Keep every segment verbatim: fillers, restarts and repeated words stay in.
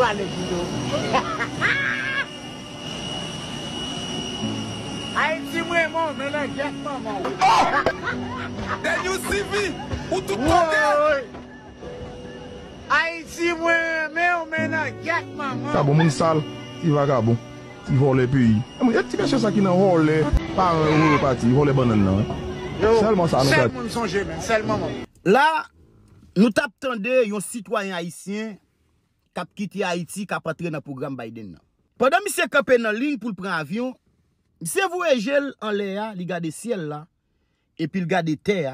Pale pou yo. Ayiti, mwen renmen w, men nan gyèt manman w. The New C V, ou tout tande? Woy! Ayiti, mwen renmen w, men nan gyèt manman w. Sa bon, moun sal, ti vagabon, ti vòlè peyi. E ti mesye sa ki nan vòlè, paran yo voye pati, vòlè bannann nan. Wi. Sèlman sa nou Sèl gade. Moun sonje, men, sèl manman w. La, nou t ap tande yon sitwayen ayisyen k ap kite Ayiti, k ap antre nan pwogram Biden nan. Pandan misye kanpe nan liy pou l pran avyon, misye voye je l anlè a, li gade syèl la, epi l gade tè a.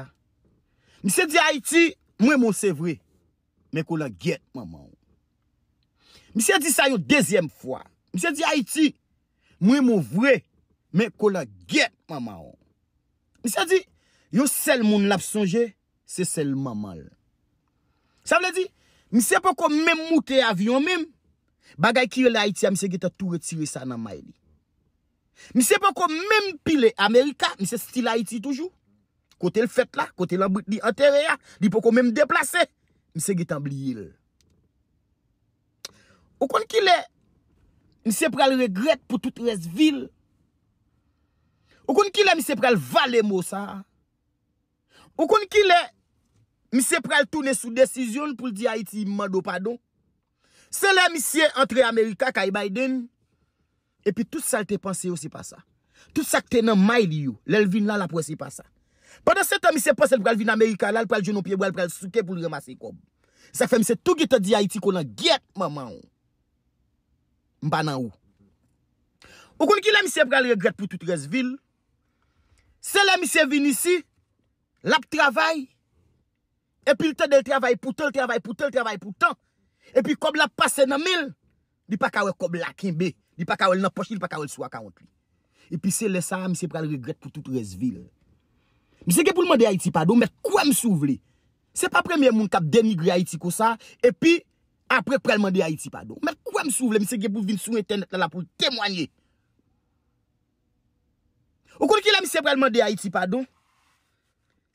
Misye di, Ayiti, mwen renmen w se vre, men kolangyèt manman w. Misye di sa yon dezyèm fwa. Misye di, Ayiti, mwen renmen w vre, men kolangyèt manman w. Misye di, yon sèl moun l ap sonje, se sèl manman l. Sa vle di, misye poko menm moute avyon menm, bagay ki rele Ayiti a, misye gentan tou retire sa nan may li. Misye poko menm pile Amerika, misye still Ayiti toujou. Kote l fèt la, kote lanbrit li antere a, li poko menm deplase. Misye gentan bliye l. Ou konn kilè misye pral regrèt pou tout rès vi l? Ou konn kilè misye pral vale mo sa a? Ou konn kilè misye pral tounen sou desizyon l pou l di Ayiti, m mande w padon? Se lè misye antre Amerika kay Biden, epi tout sa l te panse yo, se pa sa. Tout sa k te nan may li yo, lè l vin la, l ap wè se pa sa. Pandan se tan, misye panse l pral vin Amerika la, l pral jwenn yon pye bwa, l pral souke pou l ranmase kòb. Sa fè misye tou gentan di Ayiti kolangyèt manman w. M pa nan ou. Ou konn kilè misye pral regrèt pou tout rès vi l? Se lè misye vin isi, l ap travay, epi l tande l travay pou tan, l travay pou tan, l travay pou tan. Epi kòb la ap pase nan men l, li pa ka wè kòb la kenbe, li pa ka wè l nan pòch li, li pa ka wè l sou akawont li. Epi se lè sa a, misye pral regrèt pou tout rès vi l. Misye gen pou l mande Ayiti padon, mèt kwè m si w vle. Se pa premye moun k ap denigre Ayiti konsa, epi apre k pral mande Ayiti padon. Mèt kwè m si w vle, misye gen pou l vin sou entènèt la, la pou l temwanye. Ou konn kilè misye pral mande Ayiti padon?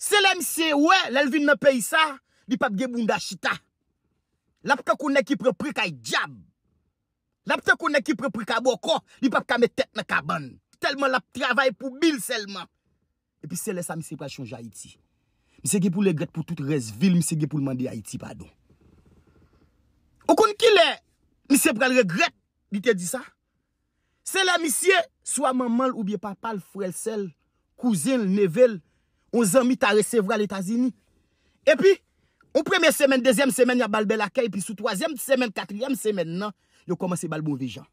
Se lè misye wè, lè l vin nan peyi sa, li p ap gen bounda chita. L ap tankou nèg ki pran pri kay dyab. L ap tankou nèg ki pran pri ka bòkò, li p ap ka met tèt nan kabann. Tèlman l ap travay pou bil sèlman. Epi se lè sa misye pral chonje Ayiti. Misye gen pou l regrèt pou tout rès vi l, misye gen pou l mande Ayiti padon. Ou konn kilè misye pral regrèt li te di sa? Se lè misye, swa manman l oubyen papa l, frè l, sè l, kouzen l, neve l, yon zanmi ta resevwa l Etazini. Epi, yon premye semèn, dezyèm semèn, y ap ba l bèl akèy, epi sou twazyèm semèn, katriyèm semèn nan, yo kòmanse ba l move jan.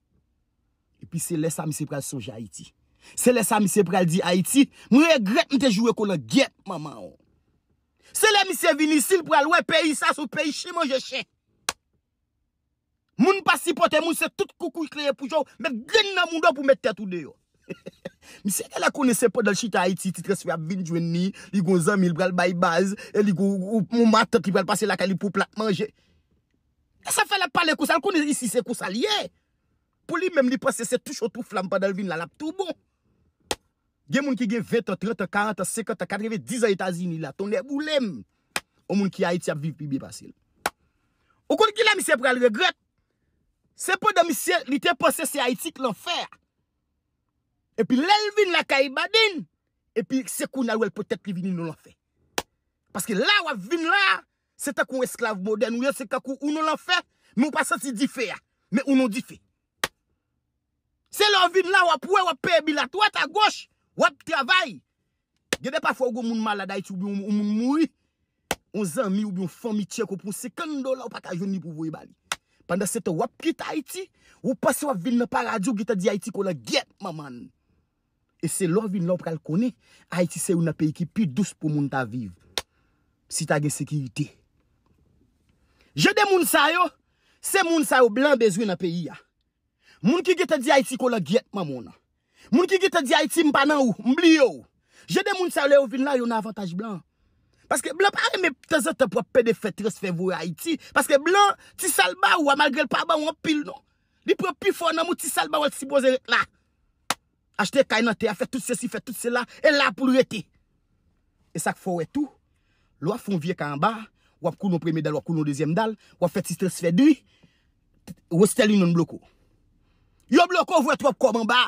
Epi se lè sa misye pral sonje Ayiti. Se lè sa misye pral di Ayiti, mwen regrèt m te joure kolangyèt manman w. Se lè misye vin isi, l pral wè peyi sa se yon peyi chen manje chen. Moun pa sipòte moun, se tout koukouy kleye pou je w, met grenn nan mouda w pou met tèt ou deyò. Misye genlè konnen se pandan l chita Ayiti, ti transfè ap vin jwenn li, li gon zanmi, l pral bay baz, e li gon yon matant, li pral pase lakay li pou plat manje. E sa fè l ap pale konsa, l konnen isi se konsa l ye. Pou li menm, li panse se tou cho tou flam pandan l vin la, l ap tou bon. Gen moun ki gen ven tan, trant an, karant an, senkant an, katrevendiz an Etazini la, tonnè boule m. Yon moun ki Ayiti ap viv pi byen pase l. Ou konn kilè misye pral regrèt? Se pandan misye, li te panse se Ayiti k lanfè a. Epi lè l vin lakay Biden, epi se kounye a l wè l pote tèt li vini nan lanfè. Paske la w ap vin la, se tankou yon esklav modèn ou ye, se tankou ou nan lanfè, men ou pa santi dife a, men ou nan dife. Se lè w vin la, w ap wè, w ap peye bil a dwat a goch, w ap travay. Gen de pafwa ou gon moun malad Ayiti oubyen yon moun mouri, yon zanmi oubyen yon fanmi tcheke w pou yon senkant dola, ou pa ka jwenn li pou voye ba li. Pandan se tan, w ap kite Ayiti, ou panse w ap vin nan paradi, ou gentan di Ayiti kolangyèt manman l. E se lè w vin la, w pral konnen, Ayiti se youn nan peyi ki pi dous pou moun ta viv. Si ta gen sekirite. Jan de moun sa yo, se moun sa yo blan bezwen nan peyi a. Moun ki gentan di Ayiti kolangyèt manman w nan. Moun ki gentan di Ayiti m pa nan ou, m bliye w. Jan de moun sa yo lè yo vin la, yo nan avantaj blan. Paske blan pa renmen tanzantan pou ap pede fè transfè voye Ayiti. Paske blan, ti sa l ba ou a, malgre l pa ba ou anpil non. Li pran pi fò nan men w, ti sa l ba ou a, l sipoze ret la. Achte kay nan tè a, fè tout sesi, fè tout sela, e la pou l rete. E sa k fè w wè tou, lè w ap fè yon vye kay anba, w ap koule yon premye dal, w ap koule yon dezyèm dal, w ap fè ti transfè dri, Western Union bloke w. Yo bloke w, voye twòp kòb anba.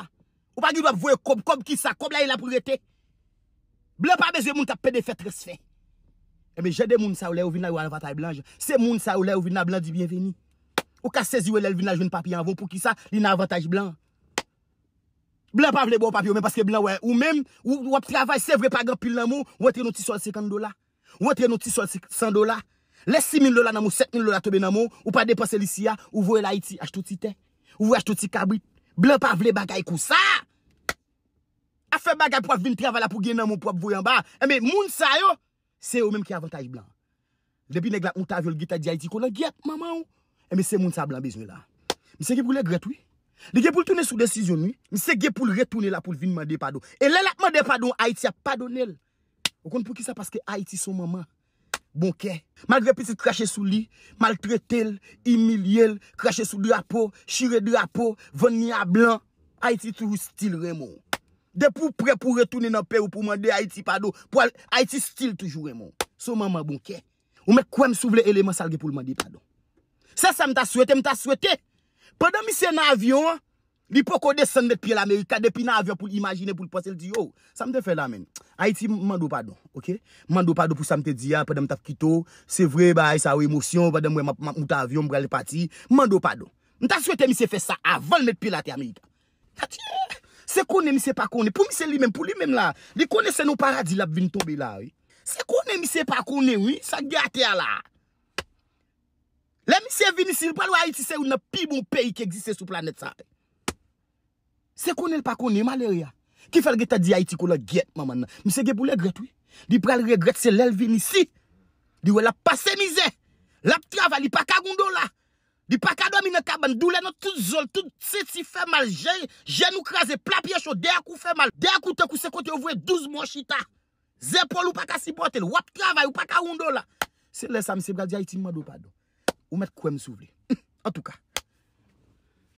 Ou pa gen dwa voye kòb, kòb ki sa, kòb la e la pou l rete. Blan pa bezwen moun k ap pede fè transfè. Ebyen, jan de moun sa yo, lè yo vin la, yo avantaj blan. Se moun sa yo, lè yo vin la, blan di byenveni. Ou ka sezi wè lè l vin la jwenn papye anvan w, poukisa li nan avantaj blan. Blan pa vle ba w papye w, men paske blan wè ou menm, ou, w ap travay, se vre pa gen anpil nan men w, ou antre nan ti sòl senkant dola. Ou antre nan ti sòl san dola. Lè sis mil dola nan men w, sèt mil dola tonbe nan men w, ou pa depanse li isi a, ou voye l Ayiti, achte yon ti tè. Ou voye achte yon ti kabrit. Blan pa vle bagay konsa. Ap fè bagay pou ap vin travay la pou gen nan men w pou ap voye anba. Enben, moun sa yo, se yo menm ki avantaj blan. Depi nèg la ap moute avyon, l gentan di Ayiti kolangyèt, manman w. Enben, se moun sa blan bezwen la. Misye gen pou l regrèt, wi. Li gen pou l tounen sou desizyon l, wi. Misye gen pou l retounen la pou l vin mande padon. E lè l ap mande padon, Ayiti ap padone l. Ou konn poukisa? Paske Ayiti se yon manman bon kè. Malgre pitit krache sou li, maltrete l, imilye l, krache sou drapo, chire drapo, vann li a blan, Ayiti toujou still renmen w. Depi w prè pou w retounen nan peyi w pou w mande Ayiti padon, pou al, Ayiti still toujou renmen w. Se yon manman bon kè. Ou mèt kwè m si w vle eleman sa l gen pou l mande padon. Se sa m ta swete, m ta swete. Pandan misye nan avyon an, li poko desann met pye l Amerika, depi nan avyon pou l imajine, pou l panse, l di, yo, sa m te fè la, menm. Ayiti, m mande w padon, oke? M mande w padon pou sa m te di a, pandan m t ap kite w. Se vre, bagay sa yo emosyon, pandan m wè m ap, m ap moute avyon, m pral pati, m mande w padon. M ta swete misye fè sa avan l met pye l atè Amerika. Atye! Se konnen misye pa konnen. Pou misye li menm, pou li menm la, li konnen se nan paradi l ap vin tonbe la, wi. Se konnen misye pa konnen, wi, sa k gen atè a la. Lè misye vin isi, li pral wè Ayiti se youn nan pi bon peyi ki egziste sou planèt sa. Se konnen l pa konnen, malere a. Ki fè l gentan di Ayiti kolangyèt manman nan. Misye gen pou l regrèt, wi. Li pral regrèt se lè l vin isi. Li wè l ap pase mizè. L ap travay, li pa ka gon dola. Li pa ka dòmi nan kabann, doulè nan tout zo l, tout senti fè mal, je, jenou kraze, pla pye cho, dèyè kou fè mal, dèyè kou tankou se kote yo voye douz mò chita. Zepòl ou pa ka sipòte l, w ap travay, ou pa ka wonn dola. Se lè sa misye pral di Ayiti m mande w padon. Ou mèt kwè m si w vle. Antouka,